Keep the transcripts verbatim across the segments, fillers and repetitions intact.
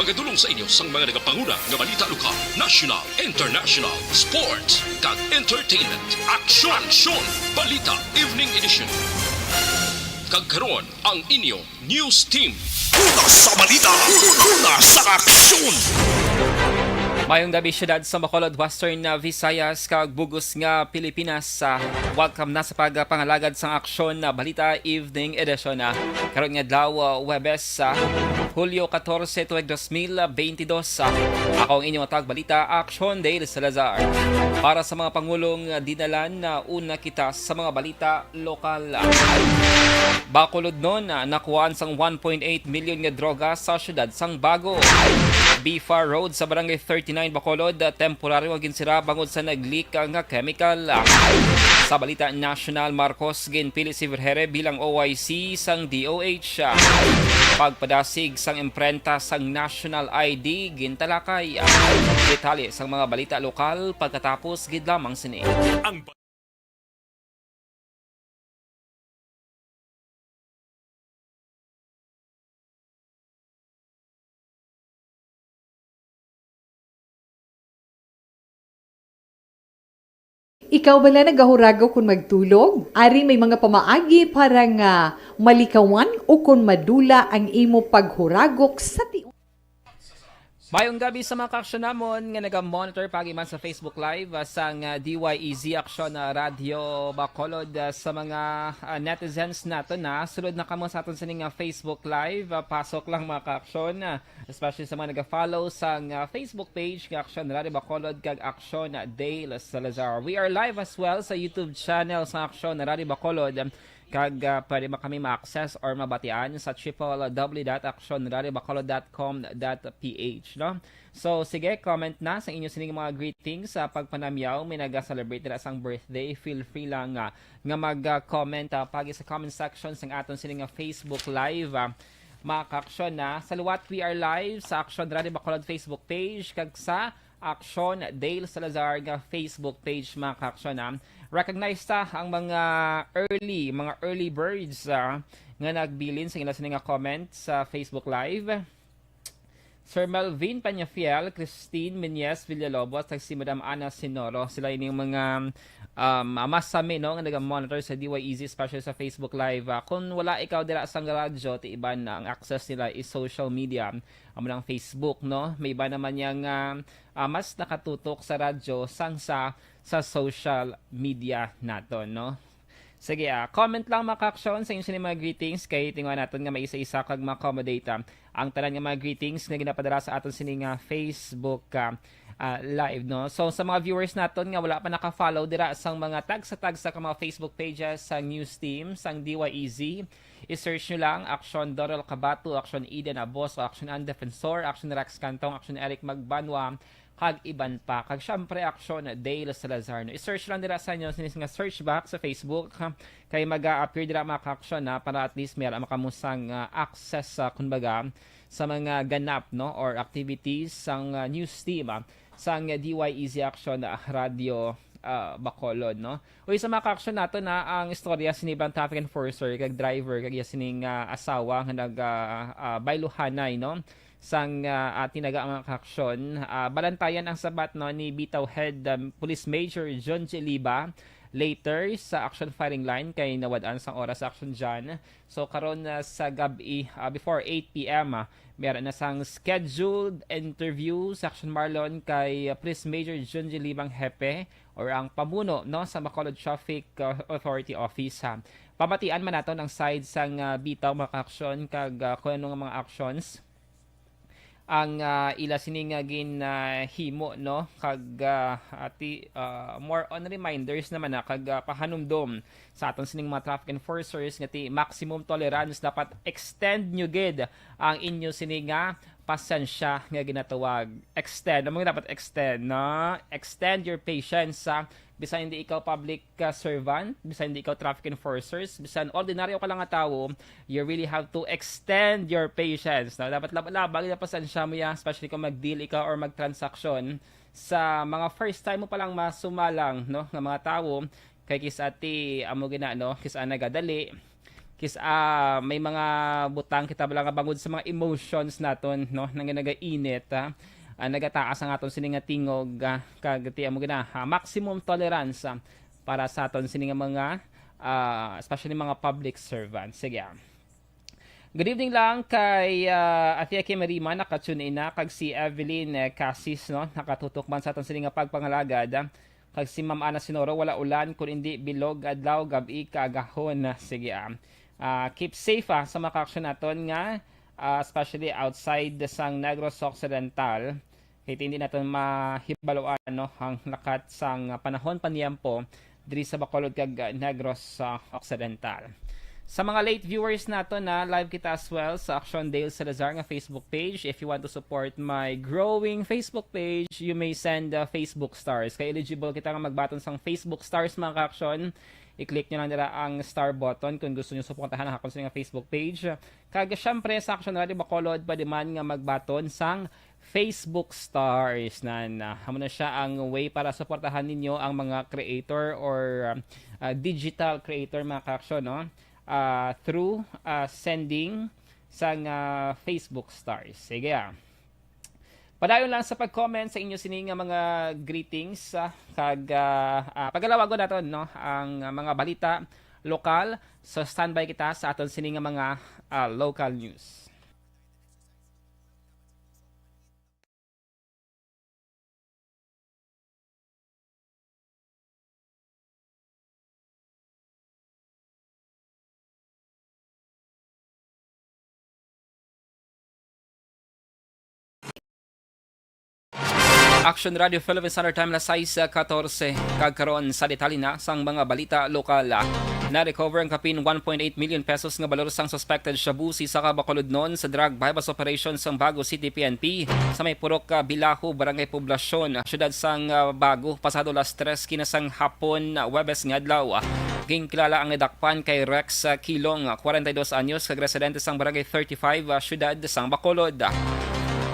Magadulong sa inyo sang mga nagapanguna nga balita lokal, national, international, sports, kag entertainment. Aksyon! Aksyon! Balita Evening Edition. Kag karon, ang inyo news team. Una sa balita, una sa aksyon. Mayong gabi, syudad sa Bacolod, Western, uh, Visayas, kag bug-os nga Pilipinas. Uh, welcome na sa pagpangalagad sang Aksyon na Balita Evening Edition, uh, karon nga adlaw, uh, Huwebes, uh, Hulyo katorse, tuig dos mil bentidós. Uh, ako ang inyong tagbalita, Aksyon Dale Salazar. Para sa mga pangulong, uh, dinalan, uh, una kita sa mga balita lokal. Bacolod non, ah, nakuhaan sang one point eight million nga droga sa siyudad sang Bago. B far Road sa Barangay thirty-nine, Bacolod, ah, temporaryo nga ginsira bangod sa nag-leak nga chemical. Sa balita nasyonal, Marcos ginpili si Vergeire bilang O I C sang D O H. Pagpadasig sang imprenta sang national I D gintalakay. Detalye sang mga balita lokal pagkatapos gid lamang sini. Ang Ikaw bala nagahuragok kon magtulog? Ari may mga pamaagi para nga malikawan o kon madula ang imo paghuragok sa tiunan. Mayong gabi sa mga kaaksyon namon nga naga-monitor pagi man sa Facebook Live, ah, sang, ah, D Y E Z Aksyon, ah, Radyo Bacolod, ah, sa mga, ah, netizens naton na sulod na kamo sa aton sining, ah, Facebook Live. Ah, pasok lang mga kaaksyon, ah, especially sa mga naga-follow sang, ah, Facebook page nga Aksyon Radyo Bacolod kag Aksyon Dale Salazar. We are live as well sa YouTube channel sa Aksyon Radyo Bacolod. Kag, ah, pwede man kami ma-access or mabatian sa triple W dot action radio bacolod dot com dot P H, no? So, sige, comment na sa inyo sining mga greetings sa pagpanamyaw. May naga-celebrate dira sang birthday. Feel free lang, ah, nga mag-comment, ah, pagi sa comment section sang aton sining nga Facebook Live, ah, mga kaaksyon na. Sa liwat, we are live sa Aksyon Radio Bacolod Facebook page kag sa Aksyon Dale Salazar nga Facebook page, mga kaaksyon, ah. Recognize ta ang mga early, mga early birds, ah, nga nagbilin sa ila sini nga comment sa Facebook Live. Sir Melvin Peñafiel, Christine Meñez Villalobos, kag si Madam Ana Sinoro. Sila ini yung mga, um, masami, no, nga naga-monitor sa D Y E Z, especially sa Facebook Live. Ah, kung wala ikaw dira sang radyo, ti iban na ang access nila is social media. Amo lang Facebook, no? May iba naman yang, ah, ah, mas nakatutok sa radyo sang sa, sa social media naton, no? Sige, ah, comment lang, mga kaaksyon, sa inyo sini mga greetings kay tingwa naton nga may isa-isa kag ma-accommodate, ah, ang tanan nga mga greetings nga ginapadala sa aton sini nga Facebook, ah, ah, live, no? So, sa mga viewers naton nga wala pa naka-follow dira sang mga tagsa-tagsa ka mga Facebook pages sang news team sang D Y E Z, i-search nyo lang Aksyon Doral Cabato, Aksyon Eden Abos, Aksyon An Defensor, Aksyon Rex Cantong, Aksyon Eric Magbanwa, kag iban pa. Kag syempre, Aksyon Dale Salazar, no? I-search lang dira sa inyo sinis nga search box sa Facebook, ha? Kay mag-a-appear dira, mga kaaksyon, ha? Para at least may ara kamo sang, ah, access, ah, kumbaga, sa mga ganap, no, or activities sang, ah, news team, ah, sang D Y E Z Aksyon, ah, Radio, ah, Bacolod, no? Uy, sa mga kaaksyon naton, ha, ang istorya sini bang traffic enforcer kag driver kag iya sining, ah, asawa nga nag, ah, ah, bayluhanay, no? Sang, ah, ah, tinaga, mga kaaksyon. Ah, balantayan ang sabat, no, ni Bitaw Head, um, Police Major John G. Liba later sa action firing line kay nawad-an sang oras sa action dyan. So, karon, ah, sa gab-i, ah, before eight P M, ah, meron na sang scheduled interview sa Action Marlon kay, ah, Police Major John G. Libang Hepe or ang pamuno, no, sa Bacolod Traffic, ah, Authority Office, ha. Pamatian man naton ang side sang, ah, bitaw, mga kaaksyon kag, ah, kung ano nga mga actions ang, ah, ila sini nga ginahimo, no, kag, ah, ati, ah, more on reminders naman na kag, ah, pahanumdom sa aton sining mga traffic enforcers nga ti maximum tolerance dapat extend nyo gid ang inyo sini nga pasensya nga ginatawag. Extend, amo nga dapat extend, no? Extend your patience sa bisan hindi ikaw public, ah, servant, bisan hindi ikaw traffic enforcers, bisan ordinaryo ka lang nga tawo, you really have to extend your patience. No? Dapat lab-, labag na pasensya mo yan, especially kung mag-deal ikaw or mag-transaction sa mga first time mo palang masumalang, no, nga mga tawo, kay kis-a ti amo gina, no, kis-a nagadali, Kis-, ah, may mga butang kita bala nga bangod sa mga emotions naton, no, nga nagainit, ah, ah, nagataas ang aton sini nga tingog, ah, kag ti amo gina, ah, maximum tolerance, ah, para sa aton sini nga mga, ah, especially mga public servants. Sige, ah. Good evening lang kay, ah, Ate Aki Marima, naka-tune in na, kag si Evelyn, eh, Casis, no, nakatutok man sa aton sini nga pagpangalagad, ah. Kag si Ma'am Ana Sinoro, wala ulan, kun indi bilog, adlaw, gab-i, kaagahon. Sige, ah. Ah, keep safe, ah, sa mga kaaksyon naton nga, ah, especially outside sang Negros Occidental. Kay hindi naton mahibaluan, no, ang lakat sang panahon, paniempo diri sa Bacolod kag, ah, Negros, ah, Occidental. Sa mga late viewers nato na live kita as well sa Action Dale Salazar nga Facebook page. If you want to support my growing Facebook page, you may send, uh, Facebook Stars. Kay eligible kita nga magbaton sang Facebook Stars, mga ka-action. I-click nyo lang dira ang star button kung gusto nyo suportahan ang akon sa nga Facebook page. Kag syempre, sa Action Radio Bacolod, pwede man nga magbaton sang Facebook Stars. Nan, ah, amo na siya ang way para suportahan ninyo ang mga creator or, ah, digital creator, mga ka-action, no? Ah, through, ah, sending sang, ah, Facebook Stars. Sige, ah. Padayon lang sa pag-comment sa inyo sini nga mga greetings, ah, kag, ah, ah, pagalawagon naton, no, ang, ah, mga balita lokal. So, standby kita sa aton sini nga mga, ah, local news. Action Radio Philippines Standard Time, alas sais katorse. Kag karon sa detalye na sang mga balita lokal. Na-recover ang kapin one point eight million pesos nga balor sang suspected shabu sa isa ka Bacolodnon sa drug buy-bust operation sang Bago City P N P sa may Purok, ah, Bilaho, Barangay Poblacion, siyudad sang, ah, Bago, pasado alas tres kina sang hapon, ah, Huwebes nga adlaw. Ginkilala ang nadakpan kay Rex, ah, Kilong, ah, kwarenta y dos anyos, kag residente sang Barangay thirty-five, ah, siyudad sang Bacolod.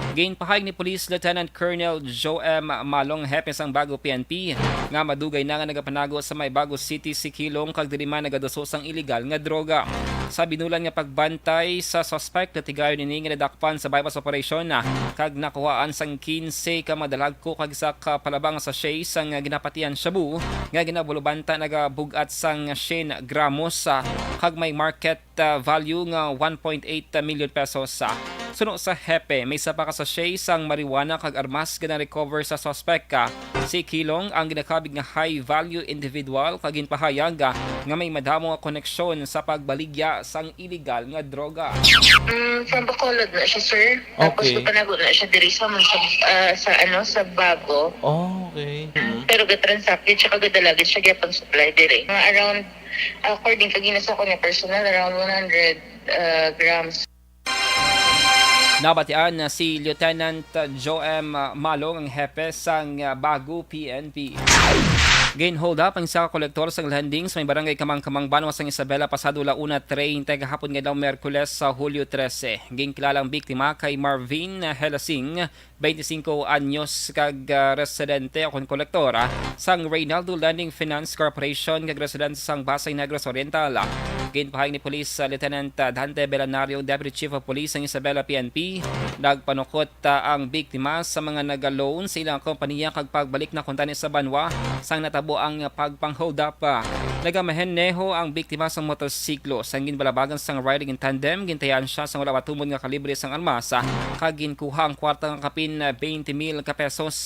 Ginpahayag ni Police Lieutenant Colonel Joe M. Malong, hepe sang Bago P N P, nga madugay na nga nagapanago sa may Bago City si Kilong kag diri man nagaduso sang iligal nga droga. Sa binulan nga pagbantay sa suspect, natigayon ini nga nadakpan sa buy-bust operation, ah, kag nakuhaan sang quince ka madalagko kag isa ka palaba nga sachet sang ginapatihan shabu nga ginabulobanta nagabug-at sang syen gramos, ah, kag may market ah, value nga one point eight million pesos. Suno sa hepe, may isa pa ka sachet sang marijuana kag armas nga na-recover sa suspek. Si Kilong ang ginakabig nga high-value individual kag ginpahayag, ah, nga may madamo nga koneksyon sa pagbaligya sang iligal nga droga. Mm, from Bacolod na siya, sir. Tapos Okay. Gapanago na siya diri sa, sa, ah, sa, ano, sa Bago. Oh, okay. Mm. Pero gatransact gid siya kag gadala gid siya gyapon supply diri. Mga around, according kag gina sa akon nga personal, around one hundred, ah, grams. Nabatian na si Lieutenant Joe M. Malong, ang hepe sang Bago P N P. Gin-hold up ang isa ka kolektor sang lending sa may barangay Kamangkamang, Banwa sang Isabela, pasado la una treinta gahapon nga adlaw, Miyerkules, sa Hulyo trese. Ginkilala ang biktima kay Marvin Helasing, twenty-cinco anyos, kag, ah, residente o kon kolektor, ah, sang Reynaldo Lending Finance Corporation kag residente sang Basay Negros Oriental. Ginpahayag ni Police, ah, Lieutenant, ah, Dante Belenario, Deputy Chief of Police sang Isabela P N P, nagpanukot, ah, ang biktima sa mga naga-loan sa ilang kompanya kag pagbalik na kuntani sa banwa sang natabo ang pagpang-hold up. Nagamaneho ang biktima sang motorsiklo sang ginbalabagan sang riding in tandem. Gintagaan siya sang wala matumod nga kalibre sang armas, ah, kag ginkuha ang kwarta nga kapin, ah, twenty mil ka pesos.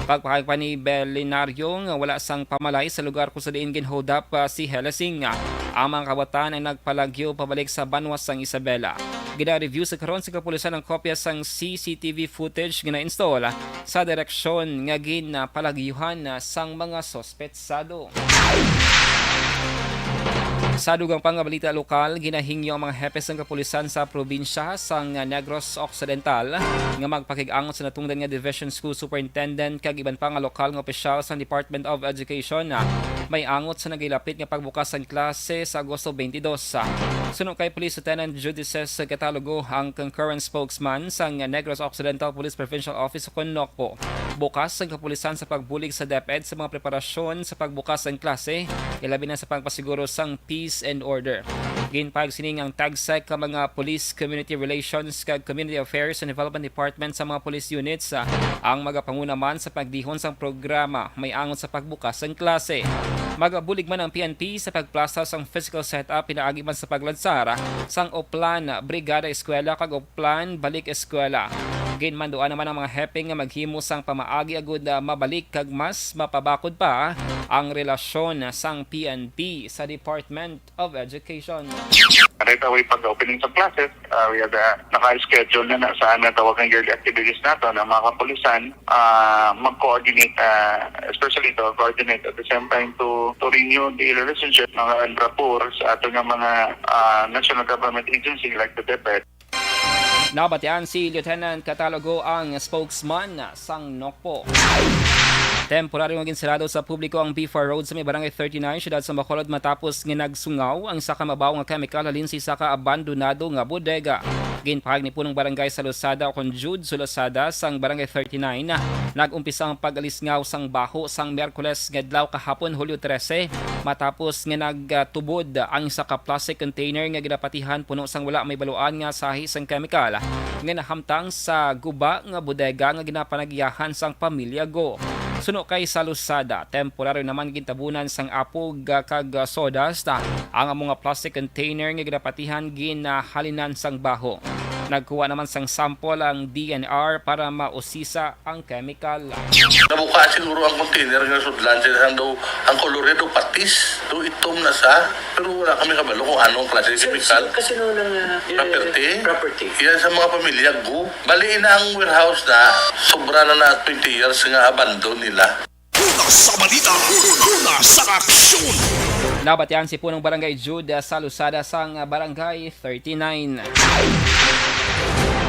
Pagpahayag pa ni Belenario nga wala sang pamalay sa lugar kung sa diin gin-hold up, ah, si Helasing. Ang mga kawatan ang nagpalagyo pabalik sa banwa sang Isabela. Gina-review sa karon sa kapulisan ang kopya sang C C T V footage nga na-install, ah, sa direksyon nga ginpalagyuhan, ah, sang mga suspetsado. Sa dugang pa nga balita lokal, ginahingyo ang mga hepe sang kapulisan sa probinsya sang Negros Occidental nga magpakig-angot sa natungdan nga Division School Superintendent kag iban pa nga lokal nga opisyal sang Department of Education, ah, may angot sa nagilapit nga pagbukas sang klase sa Agosto twenty-dos. Suno kay Police Lieutenant Judices Catalogo, ang concurrent spokesman sang Negros Occidental Police Provincial Office, kon NOCPO, bukas ang kapulisan sa pagbulig sa DepEd sa mga preparasyon sa pagbukas sang klase, ilabi na sa pagpasiguro sang peace and order. Ginpahayag sini nga ang TAGSEC ka mga Police Community Relations kag Community Affairs and Development Department sa mga police units, ah, ang magapanguna man sa pagdihon sang programa may angot sa pagbukas sang klase. Magabulig man ang P N P sa pagplasa sang physical setup pinaagi man sa paglansar sang Oplan Brigada Eskwela kag Oplan Balik Eskwela. Ginmanduan naman ang mga hepe nga maghimo sang pamaagi agud, ah, mabalik kag mas mapabakod pa ang relasyon sang P N P sa Department of Education. Right away pag opening sa classes, uh, we have uh, naka-schedule na na sa natawag ng yearly activities nato ng mga kapulisan, uh, mag-coordinate, uh, especially to coordinate at the same time to to renew the relationship, mga rapport sa ato nga mga, uh, national government agency like the DepEd. Nabatian si Lieutenant Catalogo, ang spokesman sang NOCPO. Temporaryo nga ginsarado sa publiko ang Bifar Road sa may Barangay thirty-nine, siyudad sa Bacolod, matapos nga nagsungaw ang isa ka mabaho nga kemikal halin sa isa ka abandonado nga bodega. Ginpahayag ni Punong Barangay Salosada, o kon Jude Salosada, sang Barangay thirty-nine, nag-umpisa ang pag-alisngaw sang baho sang Miyerkules nga adlaw kahapon, Hulyo trese, matapos nga nagtubod ang isa ka plastic container nga ginapatihan puno sang wala may baluan nga sahi sang kemikal nga nahamtang sa guba nga bodega nga ginapanagyahan sang pamilya Go. Suno kay Salosada, temporaryo naman gintabunan sang apog, ah, kag, ah, sawdust, ah, ang amo nga plastic container nga ginapatihan ginahalinan sang baho. Nagkuha naman sang sample ang D N R para mausisa ang kemikal. Nabuka siguro ang container nga sudlan, sila sang daw ang kolor niya daw patis, daw itom na sa, pero wala kami kabalo kung anong klase ng So, kemikal. Sino, kasino ng, ah, Property? Property? Yan sa mga pamilya Go. Bali na ang warehouse na, sobra na na twenty years nga abandon nila. Una sa balita, una sa aksyon. Nabatian si Punong Barangay Jude Salosada sang Barangay thirty-nine.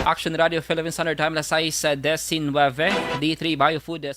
Action Radio Philippine Standard Time, alas sais disinwebe, D three Biofood,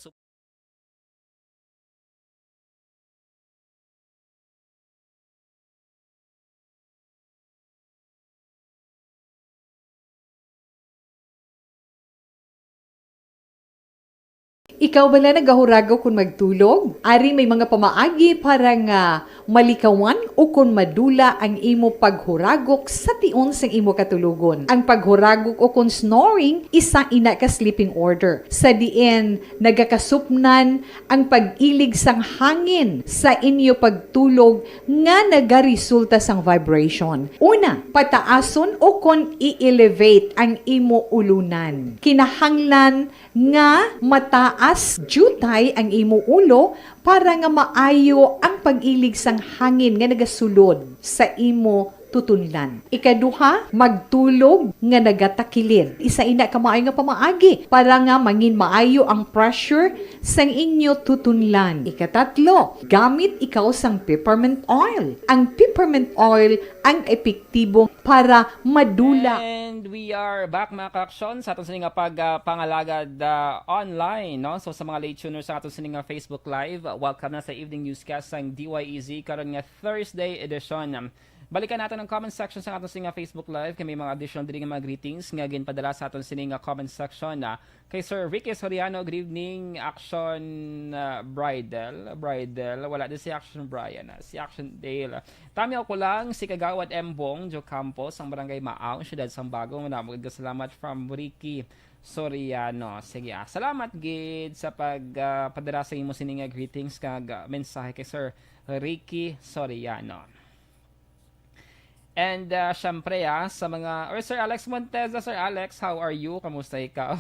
Ikaw bala nagahuragok kon magtulog? Ari may mga pamaagi para nga malikawan o kon madula ang imo paghuragok sa tion sang imo katulogon. Ang paghuragok o kon snoring, isa ina ka sleeping order, sa diin nagakasupnan ang pag-ilig sang hangin sa inyo pagtulog nga nagaresulta sang vibration. Una, pataason o kon i-elevate ang imo ulunan. Kinahanglan nga mataas diutay ang imo ulo para nga maayo ang pag-ilig sang hangin nga nagasulod sa imo tutunlan. Ikaduha, magtulog nga nagatakilid. Isa ina ka maayo nga pamaagi para nga mangin maayo ang pressure sang inyo tutunlan. Ikatatlo, gamit ikaw sang peppermint oil. Ang peppermint oil ang epektibo para madula. And we are back, mga ka-aksyon, sa aton sini nga pag, ah, pangalagad, ah, online, no? So, sa mga late tuners sa aton sini nga Facebook Live, ah, welcome na sa evening newscast sang D Y E Z karon nga Thursday edition. Balikan naton ang comment section sa aton sini nga Facebook Live, kay may mga additional diri nga mga greetings nga ginpadala sa aton sini nga comment section, ah, kay Sir Ricky Soriano. "Good evening, Action, ah, Bridal." Bridal, wala din si Action Brian, ah, si Action Dale. "Tamyaw ko lang si Kagawad Embong Jocampo sang Barangay Maaw, Siyudad sang Bago. Madamo gid nga salamat from Ricky Soriano." Sige, ah, salamat gid sa pag, ah, padala sa imo sini nga greetings kag, ah, mensahe kay Sir Ricky Soriano. And, ah, syempre, ah, sa mga, or Sir Alex Monteza, Sir Alex, how are you? Kamusta ikaw?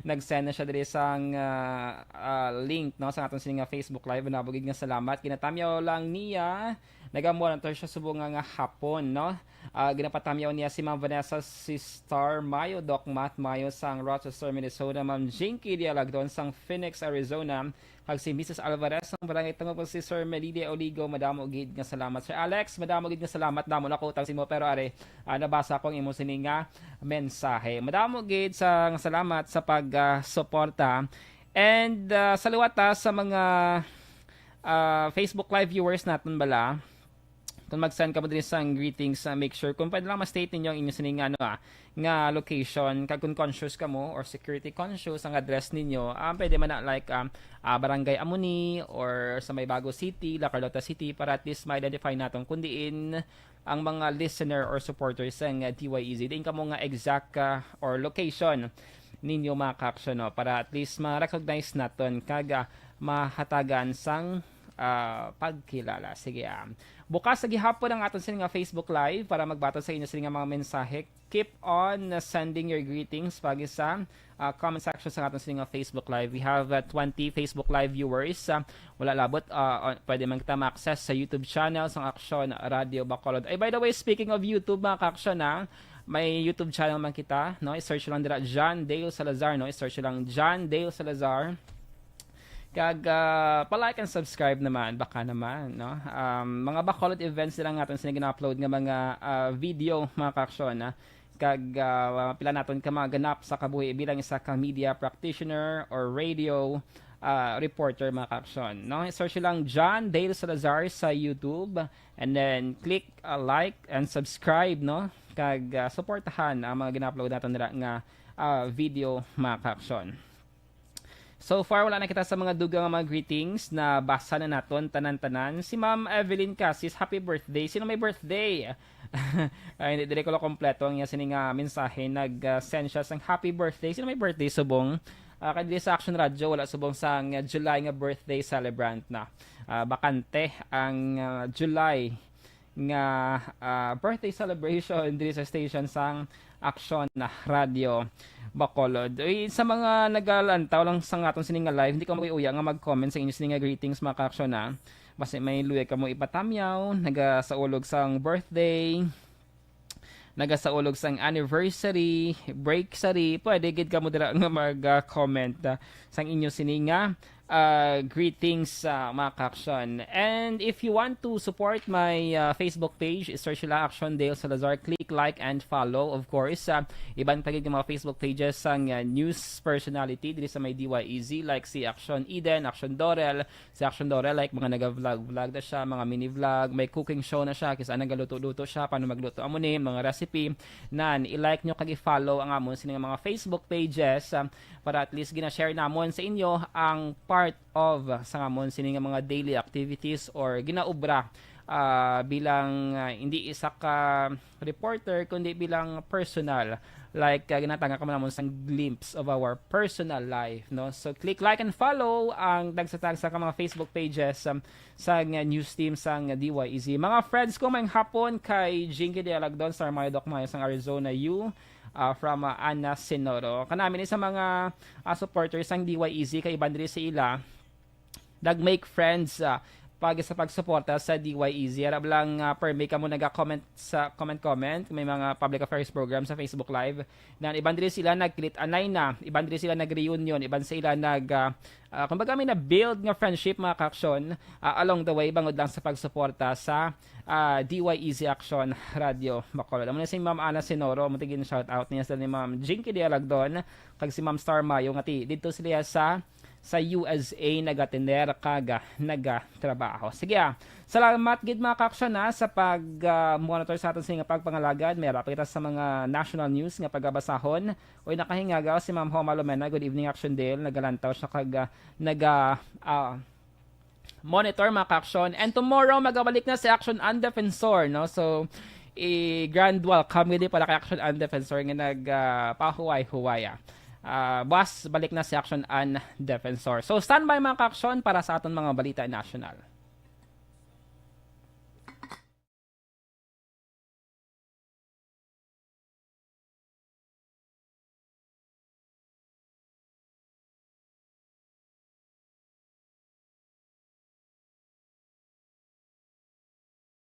Nag-send na siya diri sang, ah, ah, link, no, sa aton sini nga Facebook Live. Madamo gid nga salamat. Ginatamyaw lang niya, nagamonitor siya subong nga, nga hapon, no? Ah, ginapatamyaw niya si Ma'am Vanessa, si Star Mayo, Doc Matt Mayo sang Rochester, Minnesota, Ma'am Jinky Dialagdon sang Phoenix, Arizona, kag si Missus Alvarez sang Barangay Tungo, si Sir Melide Oligo. Madamo gid nga salamat, Sir Alex. Madamo gid nga salamat. Damo na ko utang sa imo, pero ari, ah, nabasa ko ang imo sini nga mensahe. Madamo gid sa, nga salamat sa pag, ah, suporta. And, ah, sa liwat, ah, sa mga, ah, Facebook Live viewers naton bala, kung mag-send kamo diri sang greetings, ah, make sure kung pwede lang ma-state ninyo ang inyo sini nga, ano, ah, nga location, kag kung conscious kamo or security conscious ang address ninyo, ah, pwede man na, like, um, ah, Barangay Amoni or sa may Bago City, La Carlota City, para at least ma-identify naton kung diin ang mga listener or supporters sang D Y E Z. Diin kamo nga exact, ah, or location ninyo, mga kaaksyon, no? Para at least ma-recognize naton kag, ah, mahatagan sang, ah, pagkilala. Sige, ah. Bukas sa gihapon ang aton sini nga Facebook Live para magbaton sa inyo sini nga mga mensahe. Keep on sending your greetings pagi sa, ah, comment section sa aton sini nga Facebook Live. We have, ah, twenty Facebook Live viewers. Ah, wala labot, ah, on- pwede man kita ma-access sa YouTube channel sang Aksyon Radio Bacolod. Ay, by the way, speaking of YouTube, mga kaaksyon, ah, may YouTube channel man kita, no? I-search lang dira, John Dale Salazar, no? I-search lang John Dale Salazar. Kag, ah, pa-like and subscribe naman, baka naman, no? Um, mga Bacolod events nila nga aton sini gina-upload nga mga, ah, video, mga kaaksyon, ah. Kag, ah, pila naton ka mga ganap sa kabuhi bilang isa ka media practitioner or radio, ah, reporter, mga kaaksyon, no? Search lang John Dale Salazar sa YouTube and then click, ah, like and subscribe, no? Kag, ah, suportahan ang mga gina-upload naton dira nga, ah, video, mga kaaksyon. So far, wala na kita sa mga dugang nga mga greetings. Nabasa na naton tanan-tanan. Si Ma'am Evelyn Casis, happy birthday. Sino may birthday? Ay, hindi, dili ko lang kompleto ang iya sini nga mensahe. Nag, ah, send siya sang happy birthday. Sino may birthday subong? Ah, kay diri sa Action Radio, wala subong sang, ah, July nga birthday celebrant na. Ah, bakante ang, ah, July nga, ah, birthday celebration diri sa station sang Action na Radio Bacolod. Uy, sa mga nagalantaw lang sa aton sini nga live, hindi ka mag-uya nga mag-comment sa inyo sini nga greetings, mga ka-action, ha. Basi may luyag kamo ipatamyaw, nagasaulog sang birthday, nagasaulog sang anniversary, breaksary, pwede gid kamo dira nga mag-comment, ah, sang inyo sini nga, ah, greetings, ah, mga ka-action. And if you want to support my, ah, Facebook page, search lang Action Dale Salazar. Click like and follow, of course. Ah, iban pa gid nga mga Facebook pages sang, ah, news personality diri sa may D Y E Z, like si Action Eden, Action Dorel. Si Action Dorel, like, mga naga-vlog-vlog na siya, mga mini vlog, may cooking show na siya, kisa nagaluto-luto siya, paano magluto amo ni, mga recipe. Nan, i-like nyo kag i-follow ang amon sini nga mga Facebook pages, ah, para at least gina-share namon sa inyo ang part of, ah, sa amon sini nga mga daily activities or ginaobra, ah, bilang, ah, hindi isa ka reporter, kundi bilang personal. Like, ah, ginatanga ka man namon sang glimpse of our personal life, no? So, click like and follow ang tagsa-tagsa ka mga Facebook pages, um, sang news team sang D Y E Z. Mga friends ko, maayong hapon kay Jinky de Alagdon, Star Mayo Doc Mayo sang Arizona, you, ah, from, ah, Ana Senoro. Kanami ni sa mga, ah, supporters sang D Y E Z, kay iban diri sa ila, nag-make friends, ah, pag, sa pagsuporta sa D Y E Z. Arab lang, ah, permi kamo naga-comment sa comment-comment. May mga public affairs program sa Facebook Live. Nan iban diri sila nagkilit-anay na, iban diri sila nag-reunion, iban sila nag, ah, ah, kumbaga may na-build nga friendship, mga ka-action, ah, along the way, bangod lang sa pagsuporta sa, ah, D Y E Z Action Radio Bacolod. Amo na si Ma'am Ana Senoro, mo tigin shout out niya sa ni Ma'am Jinky de Alagdon, kag si Ma'am Star Mayo, nga ti-, didto sila sa sa U S A nagatender kag nagatrabaho. Sige, ah. Salamat gid, mga ka-action, ah, sa pag, ah, monitor sa aton sini nga pagpangalagad. May ara pa kita sa mga national news nga pagabasahon. Uy, nakahingaga si Ma'am Homa Lomena. Good evening, Action Dale. Nagalantaw siya kag, ah, naga, ah, monitor, mga ka-action. And tomorrow, magabalik na si Action An Defensor, no? So, i-grand welcome gid para kay Action An Defensor nga nag, ah, pahuway-huway, ah. Ah, buwas, balik na si Action An Defensor. So, standby, mga ka-action, para sa aton mga balita national.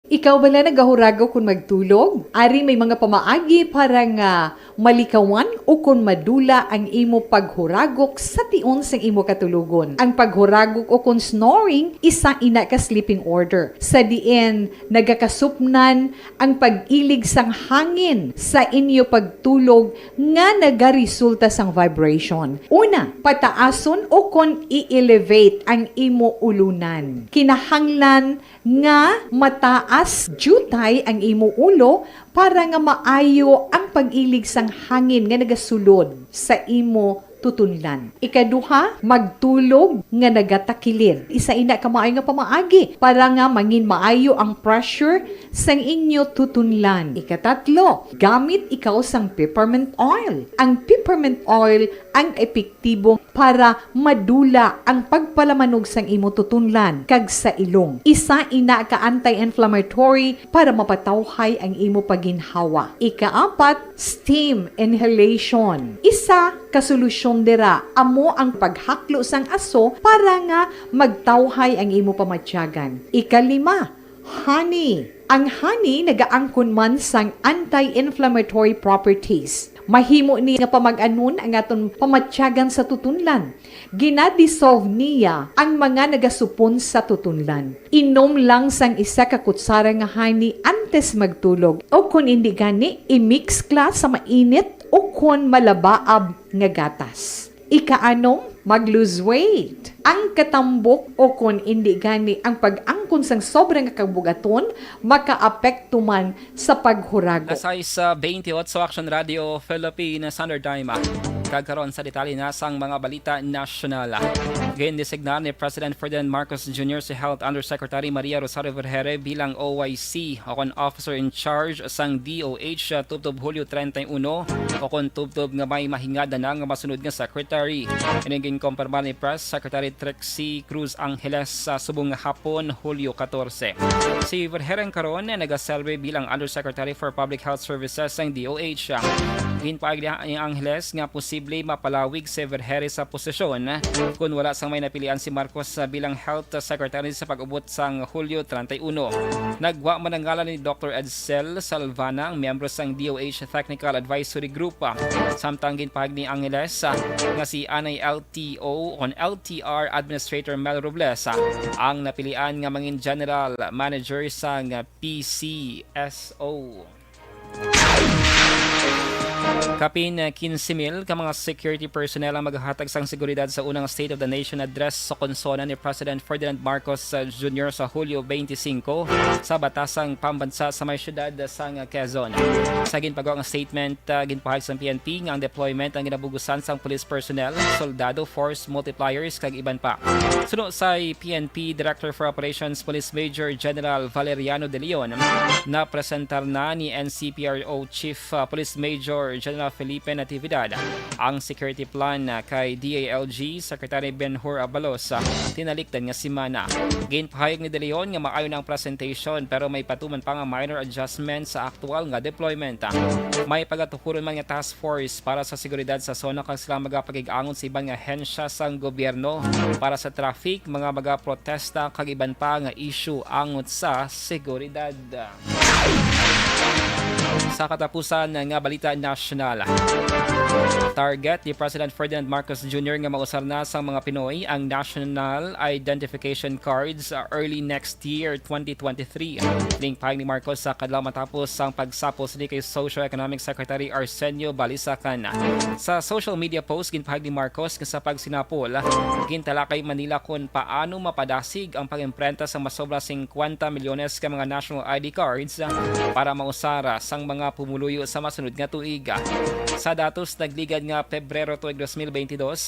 Ikaw bala nagahuragok kon magtulog? Ari may mga pamaagi para nga malikawan ukon madula ang imo paghuragok sa tion sang imo katulogon. Ang paghuragok ukon snoring, isa ina ka sleeping order, sa diin nagakasupnan ang pag-ilig sang hangin sa inyo pagtulog nga nagaresulta sang vibration. Una, pataason ukon i-elevate ang imo ulunan. Kinahanglan nga mataas diutay ang imo ulo para nga maayo ang pag-ilig sang hangin nga nagasulod sa imo tutunlan. Ikaduha, magtulog nga nagatakilid. Isa ina ka maayo nga pamaagi para nga mangin maayo ang pressure sang inyo tutunlan. Ikatatlo, gamit ikaw sang peppermint oil. Ang peppermint oil ang epektibo para madula ang pagpalamanog sang imo tutunlan kag sa ilong. Isa ina ka anti-inflammatory para mapatawhay ang imo paginhawa. Ikaapat, steam inhalation. Isa ka solusyon dira amo ang paghaklo sang aso para nga magtawhay ang imo pamatyagan. Ikalima, honey. Ang honey nagaangkon man sang anti-inflammatory properties. Mahimo ni nga pamag-anon ang aton pamatyagan sa tutunlan. Gina-dissolve niya ang mga nagasupon sa tutunlan. Inom lang sang isa ka kutsara nga honey antes magtulog, o kon indi gani, i-mix ka sa mainit o kon malabaab nga gatas. Ikaanom, mag-lose weight. Ang katambok o kon indi gani ang pag-angkon sang sobra nga kabugaton makaapekto man sa paghurago. Alas sais, ah, twenty-eight sa Action Radio Philippines Standard Time. Kag karon sa detalye na sang mga balita nasyonal. Gindesignar ni President Ferdinand Marcos Junior si Health Undersecretary Maria Rosario Vergeire bilang O I C o kon Officer in Charge sang D O H, ah, tubtob Hulyo treinta y uno o kon tubtob nga may mahingada na nga masunod nga secretary. Ining ginkumpirma ni Press Secretary Trixie Cruz Angeles sa subong nga hapon, Hulyo katorse. Si Vergeire karon nagaserbi bilang Undersecretary for Public Health Services sang D O H. Ginpaagi ni Angeles nga posible mapalawig si Vergeire sa posisyon kon wala sang may napilian si Marcos bilang Health Secretary sa pag-abot sang Hulyo treinta y uno. Nagwa man ang ngalan ni Doctor Edsel Salvana, ang miyembro sang D O H Technical Advisory Group. Samtang ginpahayag ni Angeles, ah, nga si anay L T O o L T R Administrator Mel Robles, ah, ang napilian nga mangin General Manager sang P C S O. Kapin, ah, quince mil ka mga security personnel ang maghatag sang seguridad sa unang State of the Nation Address sa konsona ni President Ferdinand Marcos, ah, Junior sa Hulyo twenty-five sa Batasang Pambansa sa may siyudad sang Quezon. Sa ginpagawa nga statement, ah, ginpahayag sang P N P nga ang deployment ang ginabugusan sang police personnel, soldado, force multipliers, kag iban pa. Suno sa P N P Director for Operations, Police Major General Valeriano De Leon, napresentar na ni N C P R O Chief, ah, Police Major General Felipe Natividad ang security plan, ah, kay D I L G Secretary Ben-Hur Abalos, ah, tinalikdan nga semana. Ginpahayag ni De Leon nga maayo na ang presentation, pero may patuman pa nga minor adjustment sa aktual nga deployment. May pagatukuron man nga task force para sa seguridad sa SONA kag sila magapakig-angot sa iban nga ahensya sang gobyerno para sa traffic, mga magaprotesta kag iban pa nga issue angot sa seguridad. Sa katapusan nga balita nasyonal, target ni President Ferdinand Marcos Junior nga mausar na sang mga Pinoy ang National Identification Cards, uh, early next year, twenty twenty-three. Ning pahayag ni Marcos sa kadlaw matapos sang pagsapos ni kay Socio-Economic Secretary Arsenio Balisacan. Sa social media post, ginpahayag ni Marcos nga sa pagsinapol, gintalakay Manila kon paano mapadasig ang pag-imprenta sa masobra singkwenta milyones ka mga national I D cards para mausara sang mga pumuluyo sa masunod nga tuig. Sa datos, nagligad nga Pebrero tuig dos mil bentidós,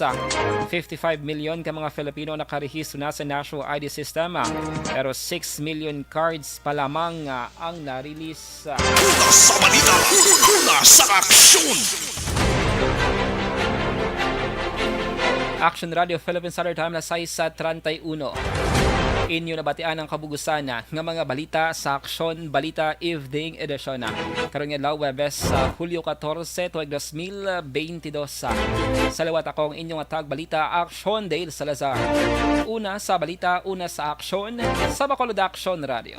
fifty-five milyon ka mga Filipino nakarehistro na sa national I D system, pero six million cards pa lamang ang na-release. Una sa balita, una sa aksyon. Action Radio Philippine Standard Time, alas sais treinta y uno. Inyo nabatian ang kabugusan nga mga balita sa Aksyon Balita Evening Edition. Karong adlaw, Huwebes, sa Hulyo katorse, tuig dos mil bentidós. Sa liwat, ako ang inyong tagbalita, Aksyon Dale Salazar. Una sa balita, una sa aksyon, sa Bacolod Aksyon Radio.